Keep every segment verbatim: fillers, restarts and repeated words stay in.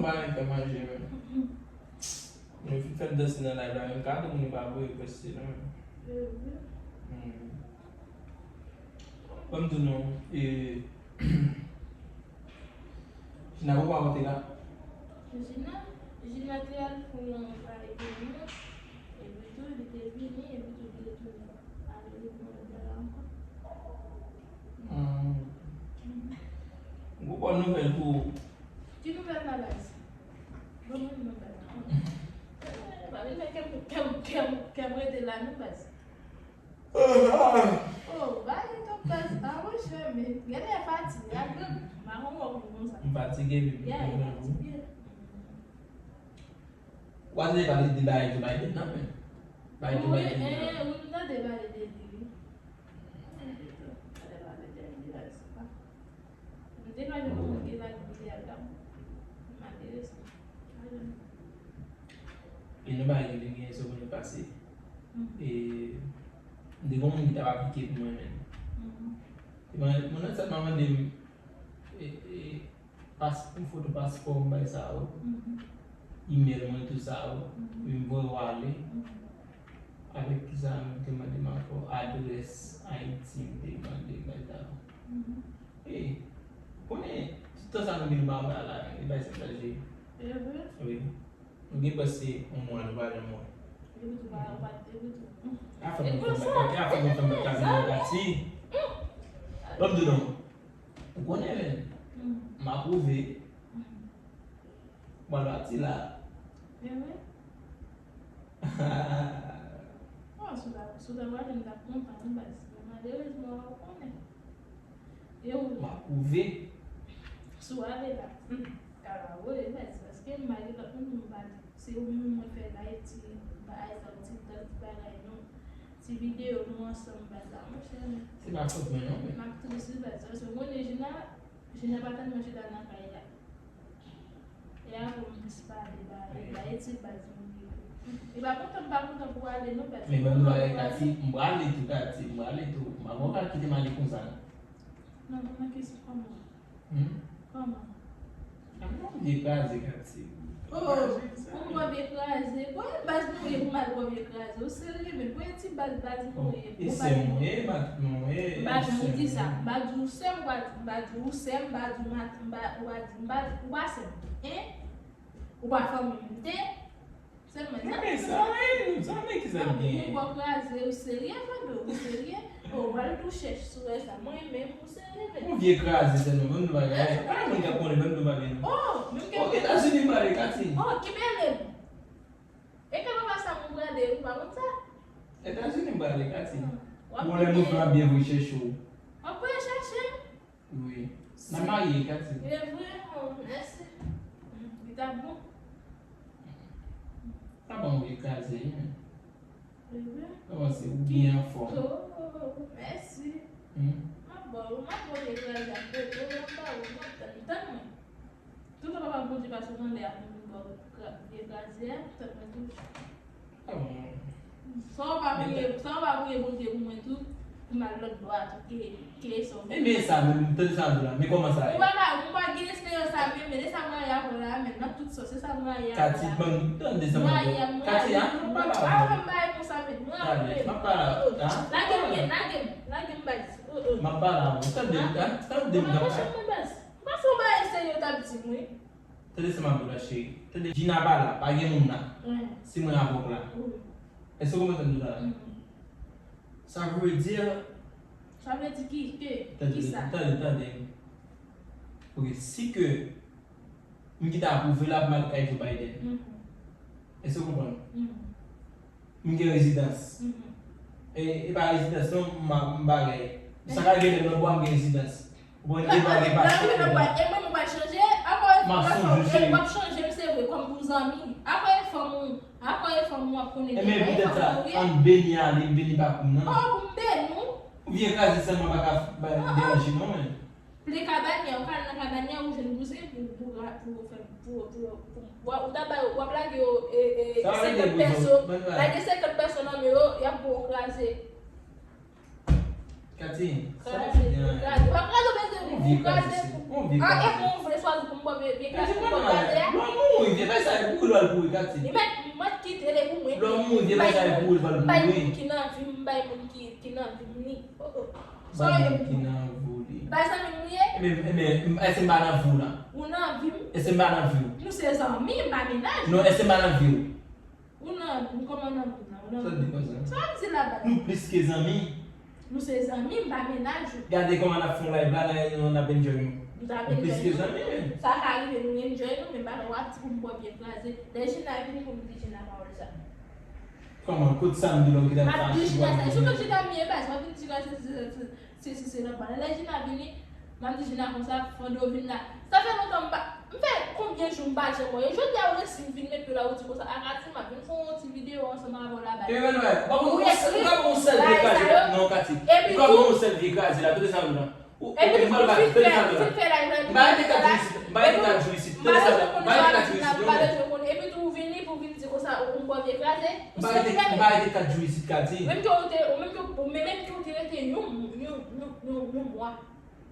nou pa menm fè manje menm. Nou fin fè m danse nan live la menm, kado moun yo pa voye pòste non menm. Hmm. Ban m di w non, e, Jina, ou pa monte la? Jina, Jina te al pou yon bagay de moun, epi tou, li te vini, epi tou, li retounen. Ale, li pran lòt bagay ankò. Hmm. Gwo bòn nouvèl pou ou. Ki nouvèl la, baz? Ban mwen nouvèl la. Pa vin fè kè m, kè m, kè m, kè m rete la, non, baz. Oh, ba li top baz. Ah, monchè, men, gade fatig, la, gade, m pa konn wè w konsa. M fatige, wi. Yeah, m fatige. W a tande pale de bagay Joe Biden nan, men. Bagay Joe Biden nan. Wi, wi, m tande pale de li, wi. M tande pale de li, la, se pa. M te pa janm konn gen laj milyada. Malerezman. Pa janm. E nou bagay ki te gen semèn pase. E m te gen yon moun ki t ap aplike pou mwen menm. E mwen, moun nan sèlman mande m, e, e, pas, yon foto paspò m bay sa yo. Email mwen, tout sa yo. Epi m voye w ale. Avèk ki sa menm te mande m ankò? Adrès Ayiti m te mande m bay sa yo. E, konnen, tout tan sa nou gen nou pa wè la, e bay sa chaje. E vre? Wi. Nou gen prèske yon mwa nou pa janm wè. Epi tou pa, pa, epi tou. A fè mwen fè mwen, a fè mwen fè mwen kazi nan kati. Ban m di w non. Ou konnen, men. M apwouve. Mwen pati la. E vre? Bon, si w ta, si w ta pale, m t ap kontan, wi, baz. Men malerezman, ou konnen. E ou? M apwouve. Si w ale la. Kara vole, baz. Paske m pa gen lòt moun pou m pale. Se ou menm mwen fè la, e ti bagay sa, ti, ti bagay nou. Ti videyo nou ansanm, baz la, monchè. Se pa fòt mwen, non, men. M ap tris, wi, baz. Paske ou konnen, Jina, Jina pa tèlman chita nan kay la. E apre m plis pale ba, ba etid baz mwen ye. E pa kontan, m pa kontan pou ale non, baz. Men ban m bagay, Kati, m prale tou, Kati, m prale tou. M pa kontan kite m ale konsa. Non, kòman ki, kòman? Hmm? Kòman? Kòman vye kraze, Kati? Oh, pou m bò vye kraze. Bon, e baz nou ye pou m al bò vye kraze. Ou serye, men bon, e ti baz, baz nou ye. E sè m ou ye, matant mwen ou ye. M pa janm di sa. M pa di ou sè m, ou pa di, m pa di ou sè m, m pa di ou matant, m pa, ou pa di, m pa, ou pa sè m. Hein? Ou pa fanmi m te? Sèlman, zanmi sa, wi, zanmi ki sa gen. Ou bò kraze, ou serye, Fado, ou serye? Ou pral tou chèch sou wè sa. Mwen menm, ou serye, men. Yon vye kraze sèlman, ban m di bagay. Pa gen moun k ap konnen, ban m di bagay, non. Oh, menm ke. Ok, Etazini m prale, Kati. Oh, ki bèl. E ke papa sa m prale, ou pa konn sa? Etazini m prale, Kati. Bon, lè nou fè byen vre chèche w. W ap voye chèche m? Wi. N a marye, Kati. E vre, oh, mèsi. Li ta bon. Sa ban w kraze, wi, men. E vre? Kòman se ou byen anfòm? Oh, mèsi. Hmm? M ap ba w, m ap ba w kraze ak poto, m ap ba w, m ap tann, tann mwen. Toutan papa Bondye pa sot anlè a pou vin ba w kra-, vye kraze a, tann mwen tou. Sa w pa priye, sa w pa priye Bondye pou mwen tou, pou m al lòt bò a tou, ke, ke sa w. E men sa menm, tande sa m di w la, men kòman sa ye? Ou pa ka, ou pa gen esperyans sa menm, men de sa m rayi avè w la, men nan tout sans, se sa m rayi avè w la. Kati, ban m tande sa m di w. Kati, a, m ap pale avè w. Pa fè m bagay konsa, men. Talè, m ap pale avè w, a? Lage m, lage m, lage m, baz. M ap pale avè w. Tande m, a? Tande m, papa. Pase yon bagay serye w t ap di m, wi. Tande sa m ap di w la, cheri. Tande, Gina pa la, pa gen moun la. Se mwen avè w la. Èske w konprann sa m di w la? Sa vle di. Sa vle di ki, ke, kisa? Tande, tande, tande. Ok, si ke m kite apwouve la pou m al kay Joe Biden. Èske w konprann? M gen rezidans. E, e pa rezidans non, m, m bagay. Sa ka gen lè nan bwa m gen rezidans. Ou konn gen dwa gen paspò. E mwen, mwen pa chanje. Ankò yon fwa, w ap chanje m, se vre, kòm pou zanmi. Ankò yon fwa, m, ankò yon fwa, m w ap konnen. E men poutèt sa, ann beni ale, m beni pa kounye a. Oh, pou m beni w. Vye kraze sèlman pa ka ba, deranje m non, men. Plen kabanyè, ou ka al nan kabanyè, ou jwenn bouzen pou, pou, pou fè, pou, pou, pou, w ap, w ap lage yo, e, e, senkant pèso, lage senkant pèso nan men yo, y ap ba w kraze. Kati, sa pa fini an. Kraze, kraze, w ap kraze, bezwen ou kraze pou. Ah, e pou ou vle chwazi pou m bò vye, vye kraze, pou m bò kraze a. Lè w mouri, vye bagay sa e pou ou l al mouri, Kati. Li mèt, mèt kite li pou mwen. Lè w mouri, vye bagay sa e pou ou l al mouri. M bay moun ki nan vi m, m bay moun ki, ki nan vi m li. Oh, oh. Sa w ye pou mwen? Ki nan vi w li. Bay zanmi m li ye? Ebyen, ebyen, èske m pa nan vi w la? Ou nan vi m. Èske m pa nan vi w? Nou se zanmi, m pa mennaj ou. Non, èske m pa nan vi w? Ou nan, ou kòman nan moun nan? Ou nan moun. Sa w di konsa? Sa w ap di la, baz? Nou plis ke zanmi. Nou se zanmi, m pa mennaj ou. Gade kòman n ap fè yon live la, n a, n ap enjoy nou. Nou t ap enjoy nou. Nou plis ke zanmi, men. Sa ka rive, nou enjoy nou, men m pa wè w ap di pou m bò vye kraze. Lè Gina vini pou m di Gina pawòl sa. Kòman? Kot sa m di la w kite ap fache pou w al di Gina? M ap di Gina sa, e sou kont Gina m ye, baz, m ap vin di Gina se, se, se, se, se, se nan bal. Lè Gina vini, m ap di Gina konsa, Fando vin la. Sa fè lontan m pa, m fè konbyen jou m pa janm wè yo. Jodi a ou resi vin met pye la, ou di konsa, Akati, m ap vin fè yon ti videyo ansanm avè w la, baz. E men, wè, ou pa konn yon sèl vye kraze la, non, Kati. Ou pa konn yon sèl vye kraze la, tande sa m di la. Epi tou, ou fin fè, ou fin fè live la, epi tou, ou fin fè live la. M pa rete kat jou isit, m pa rete kat jou isit. Tande sa, m pa rete kat jou isit, non. M pa bezwen konnen. Epi tou, ou vini pou vin di konsa, ou, ou bò vye kraze. M pa rete, m pa rete kat jou isit, Kati. Menm ke ou te, ou menm ke, ou menm ke ou te rete yon, yon, yon, yon, yon mwa.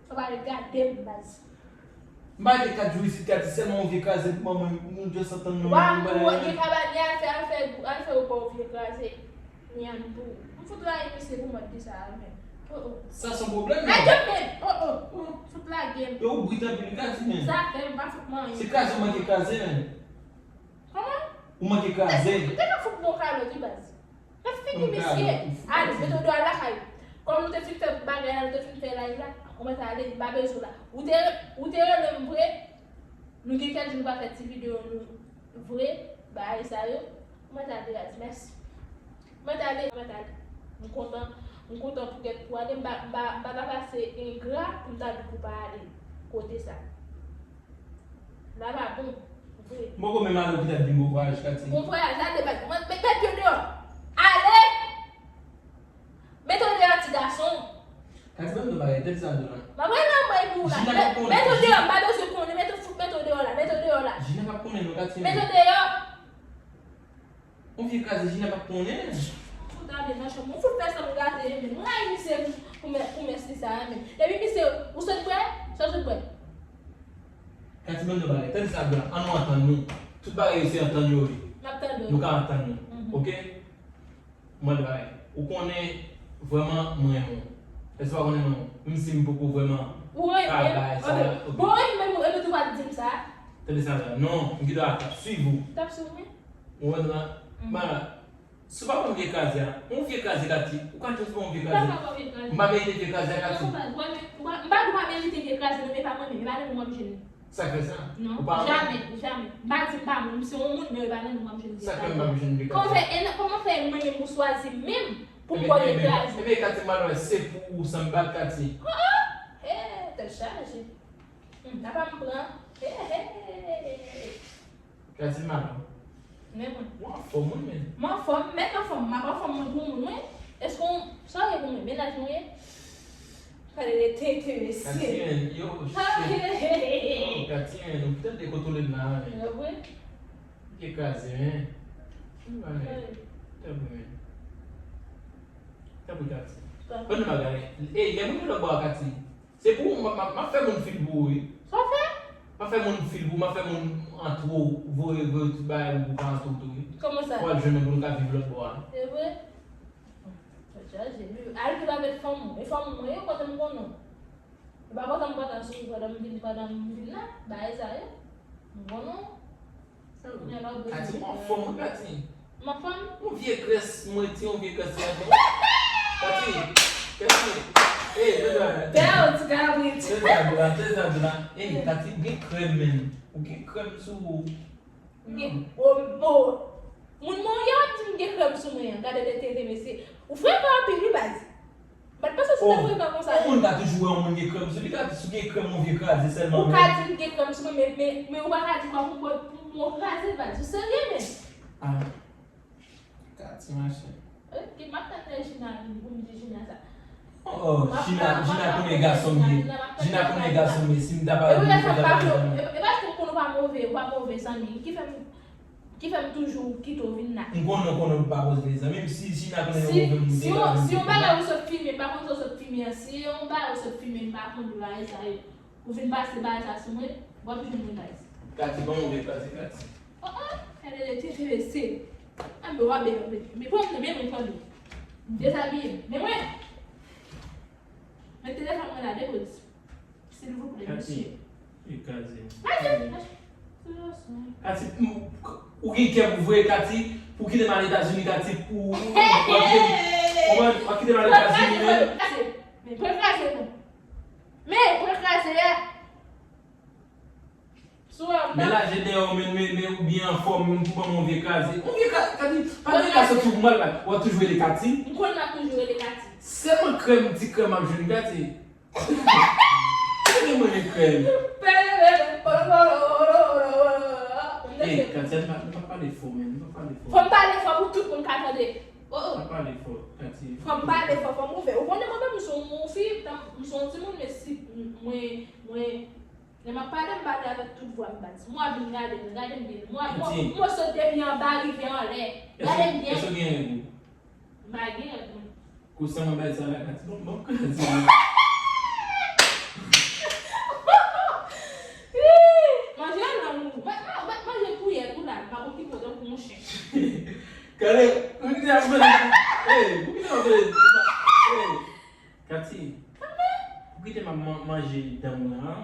Sa pa regade m, baz. M pa rete kat jou isit, Kati, sèlman yon vye kraze pou manman, nou just antann nou. W ap pou gen kabanyè, al fè, al fè, al fè ou pa w vye kraze. Nyan pou. M fout rayi misye pou mòd de sa a, men. Oh, oh. Sa se yon pwoblèm, men. Lage m, men. Oh, oh. Fout lage m. Yo, ou brit anpil, wi, Kati, men. Sa fè m pa fout manyen. Se kraze ou manke kraze, men. Kòman? Ou manke kraze. Ou te ka fout mwen yon kalòt, wi, baz. Fè figi misye. Ale, mete w deyò lakay ou. Kòm nou te fin fè bagay la, nou te fin fè live la, ou mèt ale, m pa bezwen w la. Ou te, ou te rele m vre, nou gen kèk jou nou pa fè ti videyo nou vre, bagay sa yo. Ou mèt ale, a di mèsi. Ou mèt ale, ou mèt ale. M kontan, m kontan pou kèk pou ale, m pa, m pa, m pa ta pase engra pou m ta di pou pa ale kote sa. La pa bon, vre. M poko menm ale lopital di m bon vwayaj, Kati. Bon vwayaj, ale, baz. Mwen, met, met pye w deyò. Ale! Mete w deyò, ti gason. Kati, ban m di w bagay, tande sa m di w la. M ap rele anmwey pou ou la. Jina p ap konnen. Met, met w deyò, m pa bezwen konnen. Mete w fout, mete w deyò la, mete w deyò la. Jina p ap konnen non, Kati. Mete w deyò. Vye kraze, Jina pa konnen. Ou ta vle nan chanm ou fout fè sa m gate, men m rayi misye pou mè-, pou mès li sa a, men. Depi misye, ou sot bwè, sa w sot bwè. Kati, ban m yon bagay. Tande sa, blan. An nou antann nou. Tout bagay yo se antann yo ye. M ap tande w. Nou ka antann nou. Mhm. Oke? Mwen de bagay. Ou konnen vrèman mwen renmen w. Èske w pa konnen mwen renmen w? Menm si m poko vrèman ka bay sa, oke. Bon, e menm ou, e menm ou pa t di m sa. Tande sa, blan. Non, m gen dwa t ap swiv ou. T ap swiv mwen? Ou wè la? Mhm. Mara, si w pa konn vye kraze a, yon vye kraze Kati, ou ka jis ban yon vye kraze. M pa ka ban vye kraze. M pa merite vye kraze a, Kati. Non, m pa, m pa, m pa di w pa merite vye kraze, non, men e pa mwen menm, e pa nan men w m ap jwenn li. Sa k fè sa? Non, ou pa mwen? Jamè, jamè. M pa di m pa mwen, m se yon moun, men e pa nan men w m ap jwenn vye kraze. Sa k fè m p ap jwenn vye kraze? Kòman fè, e nan, kòman fè mwen menm ou chwazi menm pou m ba w vye kraze? Ebyen, ebyen, Kati, m pa wè, se pou ou sa m bat, Kati. Oh, oh! Hey, tèt chaje. Hmm, apa m pran? Hey, hey, hey, hey, hey. Kati, m malad. Men mwen. Ou anfòm, wi, men. M anfòm, men anfòm, m ap anfòm mwen pou moun, wi. Èske w, sa w ye pou mwen? Mennaj mwen ye? Pale de tete, mesye. Kati, men, yo, shit. Oh, Kati, men, ou tande kote w ye la, men. Vre? Ou te kraze, men. Ki bagay? Tanpri, men. Tanpri, Kati. Tanpri. Ban m bagay. Ey, lè moun yo lòt bò a, Kati. Se pou ou, m ap, m ap, m ap fè moun fil pou ou, wi. Sa w fè? M ap fè moun fil pou ou, m ap fè moun antre w, voye, voye tout bagay ou pou pa antre w tou, wi. Kòman sa? Pou w al jwenn moun pou nou ka viv lòt bò a. Se vre? Tèt chaje, wi. Al ki pa met fanm ou. E fanm ou mwen ye, kote m konnen w. E pa pòtan m pòtan sou ou pandan m vin, pandan m vin la, bagay sa yo. M konnen w. Kati, ou anfòm, wi, Kati. M anfòm? Yon vye krès, mwen di yon vye krès, se anfòm. Kati, Kati, ey, tande la. Bèl ti kabrit. Tande la, tande la. Ey, Kati, ou gen krèm, men. Ou gen krèm sou ou. Ou gen, o, o. Moun mwen yo ap di m gen krèm sou mwen an. Gade de tete, mesye. Ou frekan anpil, wi, baz. M pa t panse w te frekan konsa. Yon moun ka toujou wè yon moun gen krèm sou li, ka di si w gen krèm, yon vye kraze sèlman. Ou ka di m gen krèm sou mwen, men, men, men ou pa ka di m pou, pou, pou m kraze l, baz. Ou serye, men? Ah. Kati, machè. Ok, m ap tann lè Jina vini pou m di Jina sa. Oh, Jina, Jina konnen gason m ye. Jina konnen gason m ye. Si m ta pa di, m ta pa di. E paske m konnen w pa move, w pa move zanmi. Ki fè m Ki fè m toujou kite w vin la. M konnen w konnen w pa poze zanmi m. Si, si n ap nan yon move moun, si yon, si yon bagay ou sot filme, m pa konn sa w sot filme an. Si yon bagay ou sot filme, m pa konn bagay sa yo. Ou vin pase bagay sa sou mwen, w ap jwenn mwen, guys. Kati, ban move pase, Kati. Oh, oh, gade de tete mesye. Ann, w ap byen, w ap byen. Men pran mwen, men mwen, pran mwen. M dezabiye. Men mwen. Men telefòn mwen la, depoze. Silvouplè, mesye. Kati, e kraze. Kati, m, ou gen kè pou vre, Kati, pou kite m al Etazini, Kati, pou, pou, pou, w ap kite m, w ap kite m al Etazini, men. Men, pran kraze, non. Men, pran kraze a. Men laje dèyè w, men, men, men ou byen anfòm, men pou ban m yon vye kraze. Yon vye kraze, Kati, pa gen ka soti pou mal la. W ap toujou rele Kati. M konn m ap toujou rele Kati. Sèlman krèm, ti krèm ap jwenn, Kati. Mwen renmen krèm. Ey, Katia, nou pa, nou pa pale fò, men. Nou pa pale fò. Fò m pale fò pou tout moun ka tande. Oh, oh. Pa pale fò, Katia. Fò m pale fò, fò m ouvè. Ou konnen mwen menm, m se yon fi, m se yon timoun, men si mwen, mwen, lè m ap pale, m pale avèk tout vwa m, baz. Mwen vin gade m, gade m byen. Mwen, mwen, mwen sot depi anba, rive anlè. Gade m byen. Èske w gen règ ou? M pa gen règ mwen. Kou sa mwen bay sa la, Kati. Bon, bon, Kati. Manje a lang ou. Mwen, mwen, mwen manje kouyè tou la. M pa konn ki kote pou yon chen. Kale, pou ki te ap manje? Ey, pou ki te ap manje? Ey, Kati. Pou ki te ap man-, manje dan mwen an?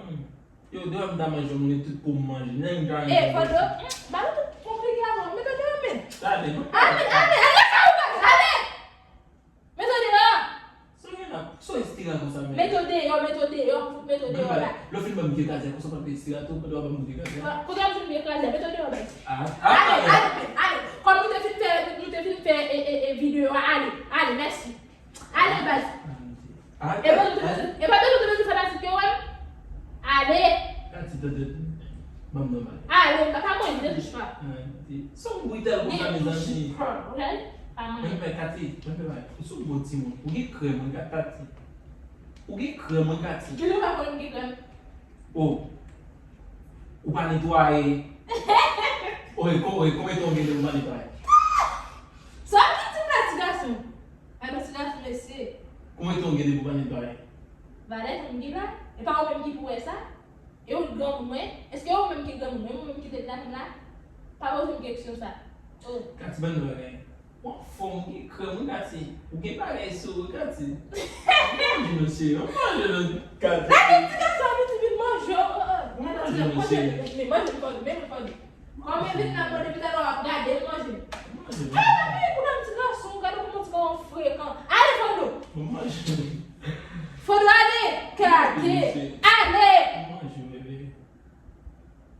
Yo, devan m ta manje, moun tout pou m manje. Nèg m ta manje. Eh, Fado, hmm, bagay tout konplike avan. Mete w deyò, men. Gade, non. Ale, ale, ale, sa ou pa ale. Mete w deyò. Sa w gen la? Sa w estira konsa, men? Mete w deyò, mete w deyò, fout mete w deyò la. Lè w fin ban m vye kraze, konsa w pa vle estira tou, kote w ap ban m vye kraze? Kote w ap jwenn vye kraze? Mete w deyò, baz. Ah, ah, ale, ale, ale. Kòm nou te fin fè, nou te fin fè, e, e, e, videyo a, ale, ale, mèsi. Ale, baz. E pa nou te bezwen, e pa nou te bezwen fanatik yo wè m? Ale. Kati, tande. Ban m nòmal. Ale, m pa ka manje, ne touche pas. Se yon britèl konsa, mezanmi. Ne touche pas, ok? Pa manje. Men, men, Kati, men, men, men, ou se yon bon timoun. Ou gen krèm, wi, Kati. Ou gen krèm, wi, Kati. Kilè w pa konn m gen krèm? Oh. Ou pa netwaye. Oh, e kon, e konbyen tan w gen depi w pa netwaye? Mwen tonbe depi w pa netwaye. Valè tonbe la? E pa ou menm ki pou wè sa? E ou granmoun mwen? Èske ou menm ki granmoun mwen? Ou menm ki te nan fèm la? Pa poze m kesyon sa. Oh. Kati, ban m yon bagay. Ou anfòm, ou gen krèm, wi, Kati. Ou gen bagay sou ou, Kati. Manje, mesye, manje, Kati. Lage m ti gason, vin, vin manje. Oh, oh. Manje, mesye. Manje, manje, manje, manje. Kòm Evelyn ap mande, depi talè w ap gade l manje. Manje, manje. Ala, men, kounye a m ti gason, gade kòman ti gason frekan. Ale, Fando! Manje. Fando, ale! Gade! Ale! Manje, bebe.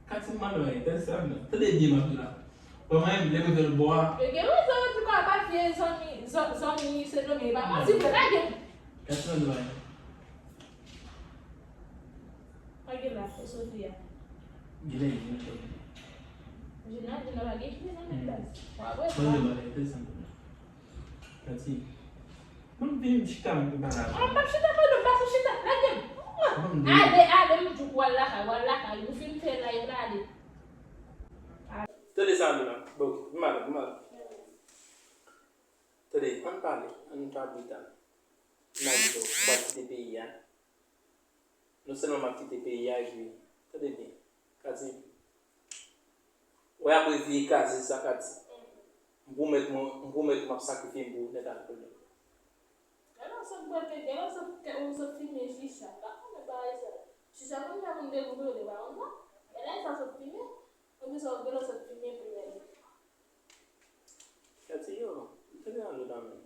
Kati, m mal wè, tèt sa m nan. Tande byen, m ap di la. Bon, mwen, lè mwen fè l bò a. Yo gen rezon, an tou ka, pa fye zanmi, zan-, zanmi, se zanmi, e pa manti, vre, lage m. Kati, m mal wè. Pa gen la, e soti a. Genlè, genlè, genlè. Jina, Jina pa gen cheve nan men baz. Wa wè sa. Mwen, mwen, mwen, mwen, mwen, Kati. Mwen vin chita, mwen, mwen, mwen. Ah, m p ap chita, pardon, m pa sou chita. Lage m. Ale, ale, m di w, w al lakay, w al lakay. Ou fin fè la, yo la, ale. Tande sa, nou la. Bon, ok, m ale, m ale. Tande, ann pale, ann pa brital. M a di w, m ap kite peyi a. Non sèlman m ap kite peyi a, epi, tande byen, Kati, wè apre vye kraze sa, Kati, m pwomèt mwen, m pwomèt m ap sakrifye m pou ou nèt ak tout. Gade w sot bwè pe, gade w sot, ou sot fimen chicha. Pa konnen bagay sa. Chicha konn fè moun degoute, ou te pa konn sa? Gade sa w sot fimen. Konn sa w gade w sot fimen pou wè. Kati, yo, m te gen yon lòt amè.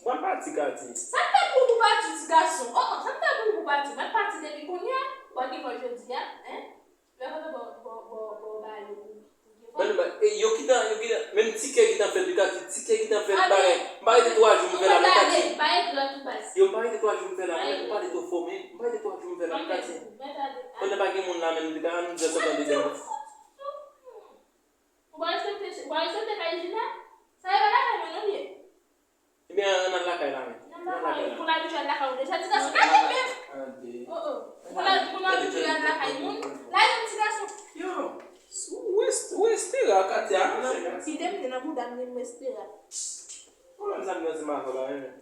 Mwen pati, Kati. Sa k fè pou ou pati, ti gason? Oh, oh, sa k fè pou ou pati? Mwen pati depi kounye a, ou pa gen vwa jodi a, hein? Lè fè bò, bò, bò, bò, ba yo pou, pou gen vwa. Mwen, mwen, e, yo gentan, yo gentan, menm tikè gentan fèt, wi, Kati, tikè gentan fèt, bagay. M pa rete twa jou, m fè la, men, Kati. M pa egri tou baz. Yo, m pa rete twa jou, m fè la, men, ou pale twò fò, men, m pa rete twa jou, m fè la, Kati. Pandan pa gen moun la, men, nou te ka, nou te ka sot andedan. Ou pa respekte, ou pa respekte kay Jina? Sa e pa lakay mwen non li ye. Ebyen, ann al lakay la, men. Ann al lakay la. Pou l abitye al lakay ou deja, ti gason, gade menm. Oh, oh. Pou l, pou l abitye al lakay moun. Lage m, ti gason. Yo, ou reste, ou reste la, Katia. Kite m te nan bouda m, li m reste la. Pwoblèm sa m gen ansanm avè w la, men.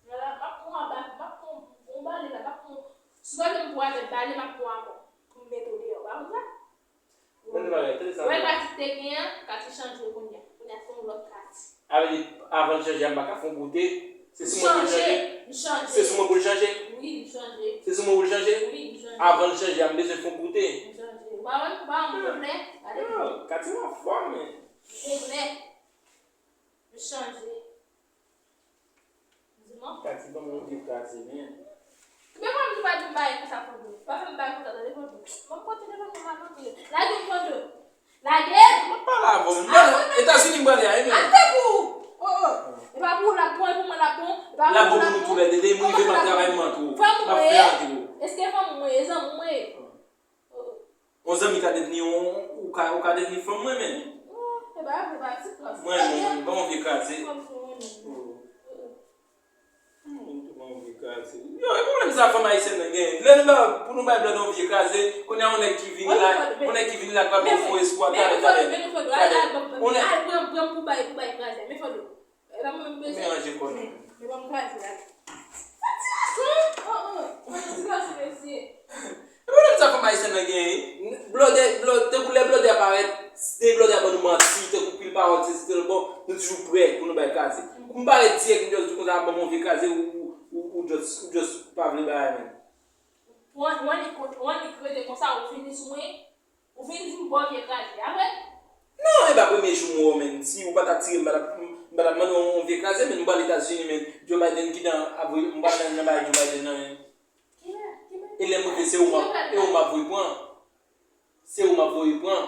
Vwala, m ap pran yon ba-, m ap pran yon bale la, m ap pran, si w pa vle m pran avèk bale, m ap pran ankò. Pou m mete w deyò, w pa konn sa? Tande bagay, tande sa. Wè, Kati te gen an, Kati chanje kounye a. Kounye a se yon lòt Kati. Sa vle di, avan l chanje a, m pa ka fè yon goute. Se sou mwen pou l chanje. M chanje. Se sou mwen pou l chanje. Wi, m chanje. Se sou mwen pou l chanje. Wi, m chanje. Avan l chanje a, m bezwen fè yon goute. M chanje. Ou pa wè, ou pa wè m konplè? Gade. Yo, Kati, w anfòm, men. Konplè. M chanje. Di m. Kati, ban m yon vye kraze, men. Men mwen, m di pa di m bagay konsa, Fando. Pa fè m bagay konsa, tande, Fando. Ban m pran telefòn mwen, m ap antre. Lage m, Fando. Lage m. M ap pale avè w, men. Etazini m prale a, wi, men. Atè pou ou. Oh, oh. E pa pou ou l ap bon, e pou mwen l ap bon. E pa pou ou l ap bon. L ap bon pou nou toulède. Depi m rive, m ap travay, m antre w. M ap fè antre w. Èske fanmi mwen ye, zanmi mwen ye? Oh, oh. Yon zanmi ka devni yon, ou ka, ou ka devni fanm mwen, men. Oh, e pa vre, pa ti kras. Mwen, mwen, mwen, ban yon vye kraze. Fanm sou mwen, men. Oh. Hmm, ban yon vye kraze. Yo, e pwoblèm sa fanm ayisyèn nan gen. Lè nou ba, pou nou bay Blòdè yon vye kraze, kounye a yon nèg ki vini la, yon nèg ki vini la, k ap ba w fo espwa, talè, talè. Yon nèg. Al pran, pran pou bay, pou bay kraze. Men Fando. E pa mwen menm bezwen. Melanje kò nou. Men, men ban m kraze la. Sa ti gason! Oh, oh! Sa ti gason, mesye. E pwoblèm sa fanm ayisyèn nan genyen, wi. Blòdè, blòdè, tankou lè Blòdè a parèt, si Blòdè a ban nou manti, tankou pil pawòl, se, se, bon, nou toujou prè pou nou bay kraze. Kou m parèt dirèk, m just di konsa, ban m yon vye kraze, ou, ou, ou, ou just, ou just pa vle bay menm. Ou annik, ou annik rete konsa, ou fini sou mwen. Ou vin di m bon vye kraze a, vre? Non, e pa premye jou m wè w, men. Si ou pa t ap tire m, m pa t ap, m pa t ap mande w yon vye kraze, men m pral Etazini, men. Joe Biden gentan ap voye, m pral nan, nan bagay Joe Biden nan, men. Kilè? Kilè? E lè m rive, se ou m ap, e ou m ap voye pran. Se ou m ap voye pran.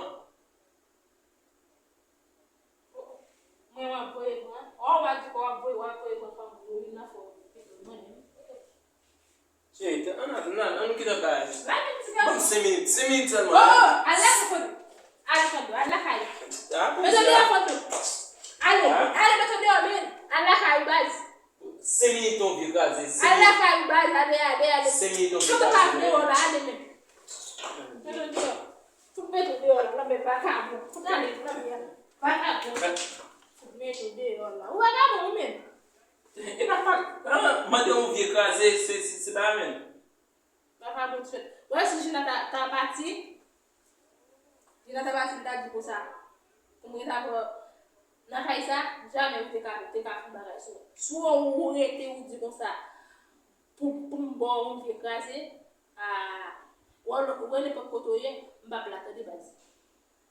Mwen w ap voye pran. Ò, w a di w ap voye, w ap voye pran fanm pou youn nan fò pito mwen menm. Cheri, ann al, ann al, ann kite bagay. Ban m senk minit, senk minit sèlman. Oh, al lakay Fando. Ale Fando, al lakay. Mete w deyò Fando. Ale, ale mete w deyò, men. Al lakay ou baz. Senk minit yon vye kraze, senk minit. Al lakay ou baz, ale, ale, ale. Senk minit yon vye kraze. Fando pa vle wè w la, ale men. Mete w deyò. Fout mete w deyò la, lanmè vakabon. Fout ale, lanmè vakabon. Fout mete w deyò la. Ou vakabon ou menm. kraze, se, se, se pa menm. Vagabon ti fèt. Wè, si Gina ta, ta pati, Gina ta pati, li ta di konsa. Kòm li ta pran nan kay sa, jamè ou te ka, te ka fè bagay sou mwen. Si w, ou rete, ou di konsa, pou, pou m ba w yon vye kraze, a, wè, wè nenpòt kote w ye, m p ap la, tande baz.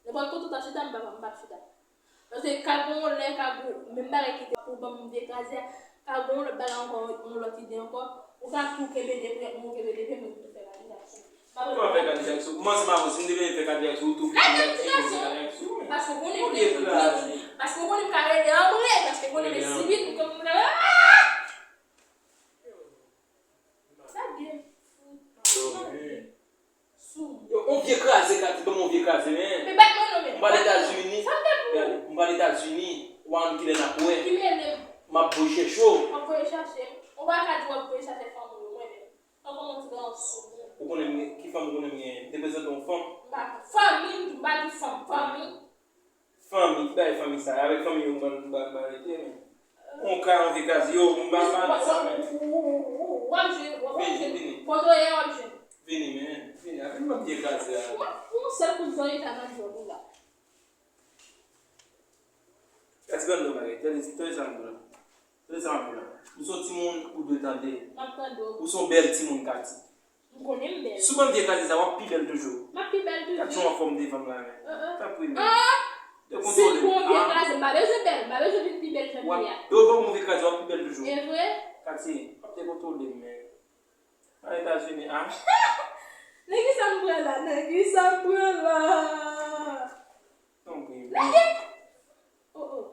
Nenpòt kote w ta chita, m p ap, m p ap chita. Paske ka gen yon lè, ka gen menm bagay ki te pou ban m vye kraze a, ka gen yon lòt bagay ankò, yon lòt ide ankò. Ou ka tou kenbe de prè, mwen kenbe de prè, mwen tou fè kadejak sou. Kòman fè kadejak sou? Kòman se pa posib? M te vle fè kadejak sou, ou tou. Lè menm ti gason, paske w konnen m te, paske w konnen m ka rele an vre, paske w konnen m sibit, m konn, ah! Sa gen fout. Sou. Yo, on vye kraze, Katy, ban m on vye kraze, men. Men bat mwen non, men. M pral Etazini. Sa m fè pou ou? Gade, m pral Etazini. W a konn kilè n ap wè. Ki mele m? M ap voye chèche w. W ap voye chache m. Ou pa ka di w ap voye chache fanm ou yo, mwen menm. An kòman ti gran sou. Ou konnen m gen, ki fanm ou konnen m genyen? M te prezante yon fanm. M pa fanmi, m pa di fanm, fanmi. Fanmi, ki bagay fanmi sa? Avèk fanmi yo, mwen, mwen, mwen rete, men. On ka, on vye kraze, yo, mwen, mwen, mwen, sa, men. W ap jwenn, w ap jwenn. Vini, vini. Kote w ye, w ap jwenn. Vini, men. Vini, avèk mwen vye kraze a. Ou, ou sèl kout zòrye ta nan djòb ou la. Gade, gade, non, bagay. Tande, tande sa m di w la. Tande sa m di w la. Ou se yon timoun, ou dwe tande. M ap tande w. Ou se yon bèl timoun, Katy. M konnen m bèl. Si w ban m vye kraze sa, w ap pi bèl toujou. M ap pi bèl toujou. Gad jan w anfòm devan m la, men. Tanpri, men. Dekontwole m. Si l pou yon vye kraze, m pa bezwen bèl, m pa bezwen vin pi bèl jan m ye a. Yo ban m yon vye kraze, w ap pi bèl toujou. E vre? Katy, w ap dekontwole m, men. An Etazini, a? Nan kisa m pran la? Nan kisa m pran la? Tanpri, men. Lage! Oh, oh.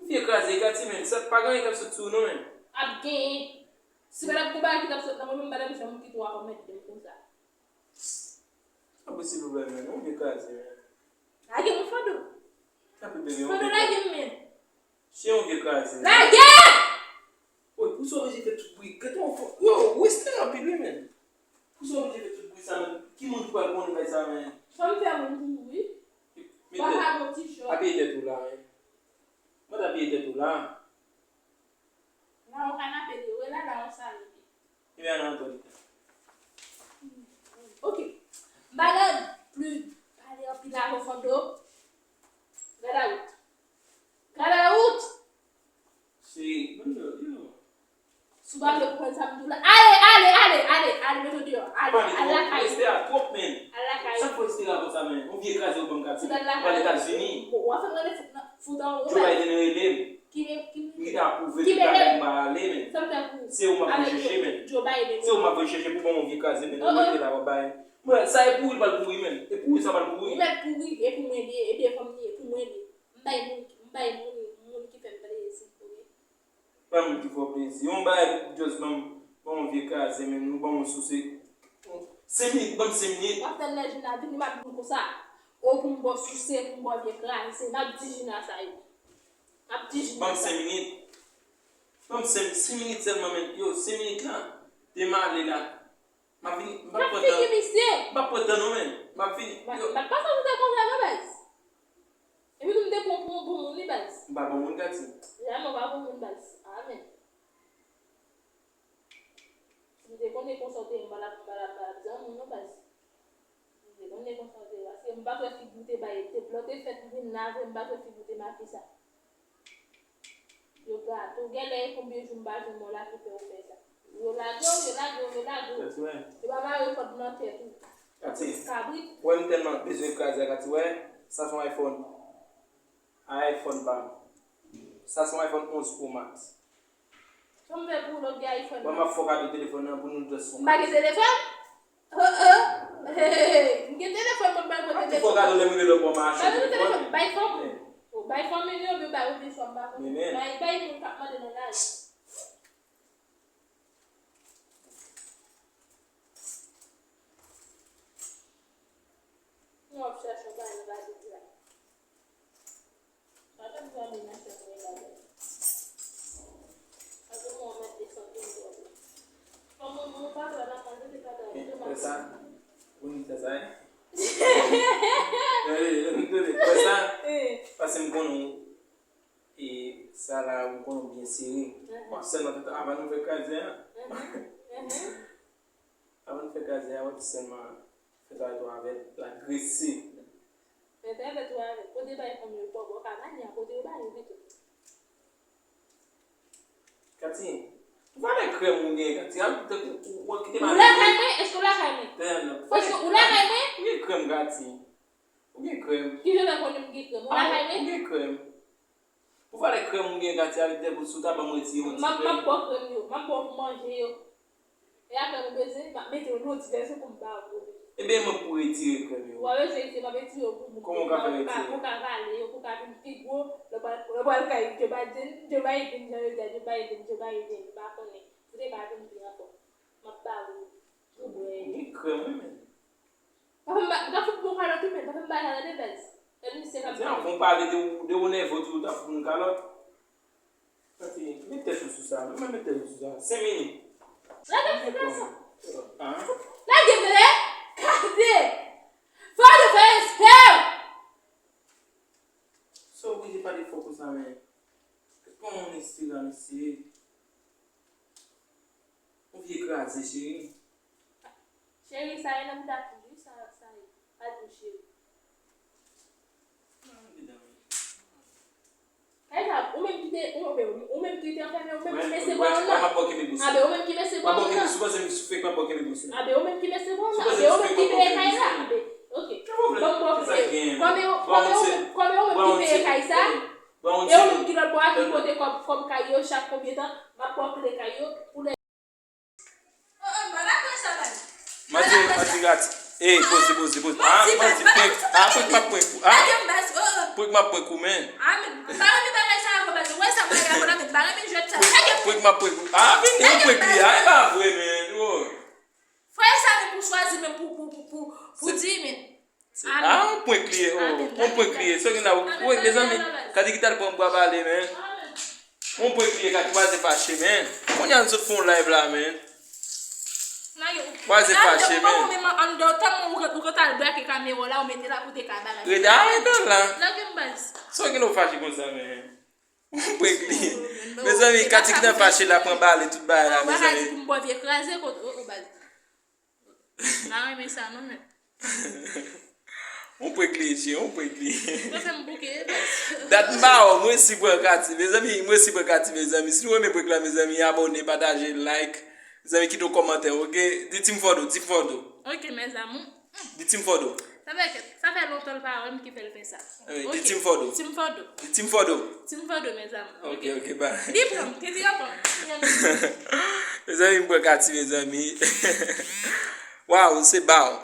Vye kraze, Katy, men, sa pa gen anyen k ap sot sou ou non, men. Ap genyen. Si pa t ap gon bagay ki t ap sot nan mwen menm, m pa t ap janm kite w ap anmède m konsa. Tanpri, silvouplè, men, yon vye kraze, men. Lage m, Fando. Tanpri, bebe, yon vye kraze. Fando, lage m, men. Se yon vye kraze. Lage! Woy, pou sa w oblije fè tout bri. Gade yon fò. Yo, Western anpil, wi, men. Pou sa w oblije fè tout bri sa, men. Ki moun ki pral konnen bagay sa, men? Fò m fè moun pou ou, wi. Vagabon ti chòt. Apiye tèt ou la, men. Mwen t apiye tèt ou la. Nan yon kanape li ye, nan yon salon li ye. Ebyen, nan yon tòt. Ok. M pa gen plis pale anpil avè w, Fando. Gade a wout. Gade a wout! Se, yo. Si w pa vle konprann sa m di w la, ale, ale, ale, ale, ale, mete w deyò. Ale, al lakay ou. Respè a twòp, men. Al lakay ou. Sa k fè w respè a konsa, men? Yon vye kraze ou ban m, Katy. Ou al Etazini. Bon, w ap fè m rele fout nan, fout anwo. Joe Biden rele m. Ki men, ki men. Li ta apwouve tout bagay m pa ale, men. Sa m fè pou ou? Se ou m ap voye chèche, men. Joe Biden. Se ou m ap voye chèche pou ban m yon vye kraze, men. Ou rete la, w ap bay. Mwen, sa e pouri l pral pouri, men. E pouri sa pral pouri. Ou mèt pouri, e pou mwen li ye, e devan m li ye, pou mwen li ye. M bay moun, m bay moun, moun ki fè m plezi, ok? Bay moun ki fè w plezi. Yon bagay pou just ban m, ban m yon vye kraze, men nou ban m yon souse. Senk minit, ban m senk minit. W ap tann lè Gina vini, m ap di nou konsa. O, pou m ba w souse, pou m ba w vye kraze. M ap di Gina sa, yo. M ap di Gina sa. Ban m senk minit. Ban m senk, senk minit sèlman, men. Yo, senk minit la. Te m ale la. M ap vini, m p ap pran tan. M ap pran tan non, men. M ap vini. M ap pase sou te konsa non, baz. Epi tou m te pran pou yon bon moun, wi, baz. M pa bon moun, Katy. Jamè w pa bon moun, baz. Amen. Si m te konnen konsa w te ye, m pa t ap, m pa t ap, m pa t ap zanmi w non, baz. Si m te konnen konsa w te ye, paske m pa t wè figi w te bay, te, lè w te fèt vin la vre, m pa t wè figi w te make sa. Yo gato. Genlè e konbyen jou m pa jwenn mwen la ki fè w fè sa. Yo lage w, yo lage w, yo lage w. Katy, wè. Yo pa mare kòd nan tèt ou. Katy. Kabrit. Wè m tèlman bezwen kraze a, Katy, wè. Sa se yon iPhone. A iPhone pa m. Sa se yon iPhone onz Pro Max. Sa m fè pou w lòt gen iPhone? Mwen, m ap fè w kado telefòn nan pou nou just fè. M pa gen telefòn? Oh, oh. Hey, hey, hey. M gen telefòn, mwen pa gen telefòn. Fò gade lè m rive lòt bò machin. Bay telefòn, bay fanm ou. Oh, bay fanmi li oubyen bay ou de swa m pa konnen. Bay, bay moun k ap mande nan lari. Nou ap chache yon bagay nan lari la. Sa fè m tande nan chèf mwen la. Sa fè mwen mèt desann tou jodi. Kòman mwen pa travay nan kay, mwen te ka travay tou maten. Wè sa? Ou ni fè sa, en? Wè sa? Paske m konnen ou, e, Sa la, ou konnen w byen sere. Bon, sèlman, avan nou fè kraze a, avan nou fè kraze a, w ap sèlman fè travay tou avè l, l agrese. Fè travay tou avè l. Kote bay fanm yo bò, bò ka vanyan, kote yo bay yo pito. Kati, ou pa lè krèm ou gen, Kati, al tankou ou, ou kite m ale. Ou lakay mwen? Èske ou lakay mwen? Franchman, ou lakay mwen? Ou gen krèm, Kati. Ou gen krèm. Kijan w fè konnen m gen krèm? Ou lakay mwen? Ou gen krèm. Pou valè krèm ou gen, Kati, al dèbout sou tab, ban m retire yon ti krèm. M ap ba w krèm yo, m ap ba w pou manje yo. E apre, ou bezwen, m ap mete yo nan yon ti vèso pou m ba w. Ebyen, mwen pou retire krèm yo. W a bezwen retire, m ap retire yo pou moun. Kòman w ka fè retire? Pou ka vale yo, pou ka vin pi gwo. Lè w pral, lè w pral kay Joe Biden, Joe Biden, jan yo di a, Joe Biden, Joe Biden, m pa konnen. Pou te ka vin pi anfòm. M ap ba w yo. Ou bwè. Ou gen krèm, wi, men. Pa fè m ba, m ka fout moun kalòt, wi, men. Pa fè m ba kalòt, de bèz. Lè misye ka... Anvan w pale de, de ou nève, ou toujou ta fout moun kalòt. Kati, met tèt ou sou sa. Mwen, met tèt ou sou sa. Senk minit. Lage m sou sa. Lage m, tande. Kati. Fò nou fè respè w. Sa w oblije pale fò konsa, men. Kòman w estira, mesye? Yon vye kraze, cheri. Cheri, sa ye nan bouda fou, wi, sa, sa ye. Pa di m cheri. Kay sa, ou menm ki te, ou, ou, ou menm ki te anfèmen, ou menm ki mete bwa nan. Abe, ou menm ki mete bwa nan. Abe, ou menm ki peye kay la. Abe, ok. Bon, bon, ok. Kòm e, kòm e ou menm, kòm e ou menm ki peye kay sa, e ou menm ki lòt bò a ki pote kòb, kòb kay yo chak konbyen tan, m ap ba w kle kay yo pou lè Mati, mati, gati. Ey, poze, poze, poze. Ah, mati, prank. Ah, prank m ap prank ou. Ah, prank m ap prank ou, men. Prank m ap prank ou. Ah, vini, yon prank li a. E pa vre, men. Oh. Frè sa menm pou chwazi menm pou, pou, pou, pou, pou di, men. Ah, yon prank li ye, oh, yon prank li ye. Sa gen la, ou, mezanmi, Kati ki t al pran bwa bale, men. Yon prank li ye, Kati, pa fache, men. Kounye a n sot fè yon live la, men. Pa fache, men. Rete, arete la. Sa gen la, ou fache konsa, men. Yon prank li ye. Mezanmi, Kati ki t al fache la, pran bale, tout bagay la, mezanmi. Pou m bwè vye kraze kot, oh, oh, baz. M pa renmen sa non, men. Yon prank li ye, cheri, yon prank li ye. Mwen fè m bouke, baz. Dat m pa wè w, mwen si prank Kati, mezanmi, mwen si prank Kati, mezanmi. Si nou renmen prank la, mezanmi, abòne, pataje, like. Mezanmi, kite yon kòmantè, ok? Di Team Fòdo, Team Fòdo. Ok, mes amours. Di Team Fòdo. Sa fè, sa fè lontan l pa wè m ki fè l fè sa. Eh, di Team Fòdo. Team Fòdo. Di Team Fòdo. Team Fòdo, mes amours. Ok, ok, bye. Li pran m, te di ankò. Mezanmi, m pran Kati, mezanmi. Waw, se ba w.